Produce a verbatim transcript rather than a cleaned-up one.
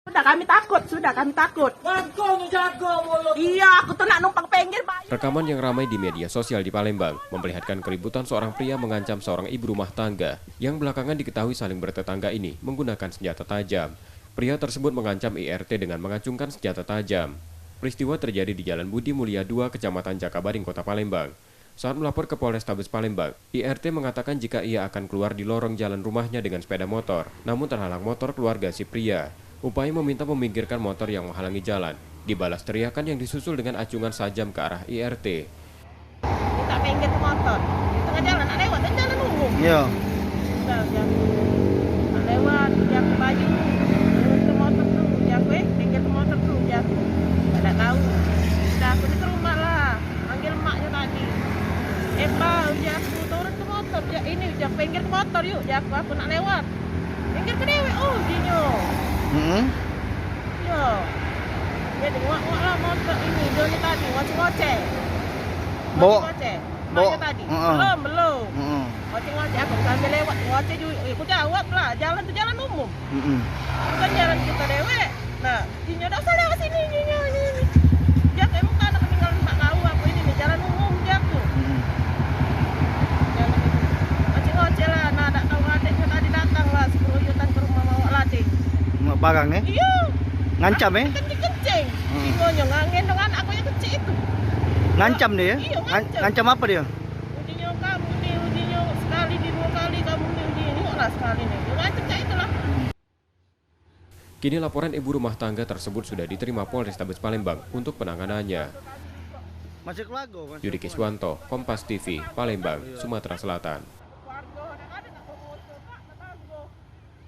Sudah kami takut, sudah kami takut. Iya, aku tuh nak numpang pinggir, Pak. Rekaman yang ramai di media sosial di Palembang memperlihatkan keributan seorang pria mengancam seorang ibu rumah tangga yang belakangan diketahui saling bertetangga ini menggunakan senjata tajam. Pria tersebut mengancam I R T dengan mengacungkan senjata tajam. Peristiwa terjadi di Jalan Budi Mulia dua, Kecamatan Jakabaring, Kota Palembang. Saat melapor ke Polrestabes Palembang, I R T mengatakan jika ia akan keluar di lorong jalan rumahnya dengan sepeda motor, namun terhalang motor keluarga si pria. Upaya meminta meminggirkan motor yang menghalangi jalan, dibalas teriakan yang disusul dengan acungan sajam ke arah I R T. Minta pinggir ke motor. Di tengah jalan, nak lewat, kan jalan umum. Iya. Udah, udah. Nak lewat, dia aku baju. Turun ke motor dulu, dia aku, eh, pinggir ke motor dulu, dia aku. Tak tahu. Udah, aku ni ke rumah lah. Manggil emaknyo tadi. "Eh, Bang," ujar aku, "turun ke motor." "Ya, ini," ujar, "pinggir ke motor, yuk," ujar aku, "aku nak lewat." "Pinggir ke dewek," oh, dinyo. Heeh. Yo. Dia denguak-nguak lah motor ini, dia ni tadi, ngoceh-ngoceh. Bawa, ngoceh-ngoceh. Bawa. Emaknyo tadi. Heeh. Belum, belum. Heeh. Ngoceh-ngoceh, aku sambil lewat, ngoceh juga. Eh, aku jawab lah, jalan tu jalan umum. Heeh. Bukan jalan kita dewek. Nah, inyo dak usah lewat sini, inyo, inyo, inyo. Dia kayak emang tanah ketinggalan tak tahu apa ini nih, jalan umum dia tu. Hmm. Jalan itu. Ngoceh-ngoceh lah, nah, dak tahu adiknya tadi datang lah, sekeruyutan ke rumah bawa lading. Mak barang, eh? Iya. Ngancam, eh? Kencing-kencing. Hmm. Ingonyo ngangen dengan aku yang kecil itu. Ngancam dia, ya? Iya, ngan-, ngancam. Ngancam apa dia? Udinyo kamu nih, udinyo sekali di dua kali kamu nih, udinyo lah sekali nih. Dia ngancam kayak itulah. Kini laporan ibu rumah tangga tersebut sudah diterima Polrestabes Palembang untuk penanganannya. Masih keluarga, Mas. Yudi Kiswanto, Kompas T V, Palembang, Sumatera Selatan.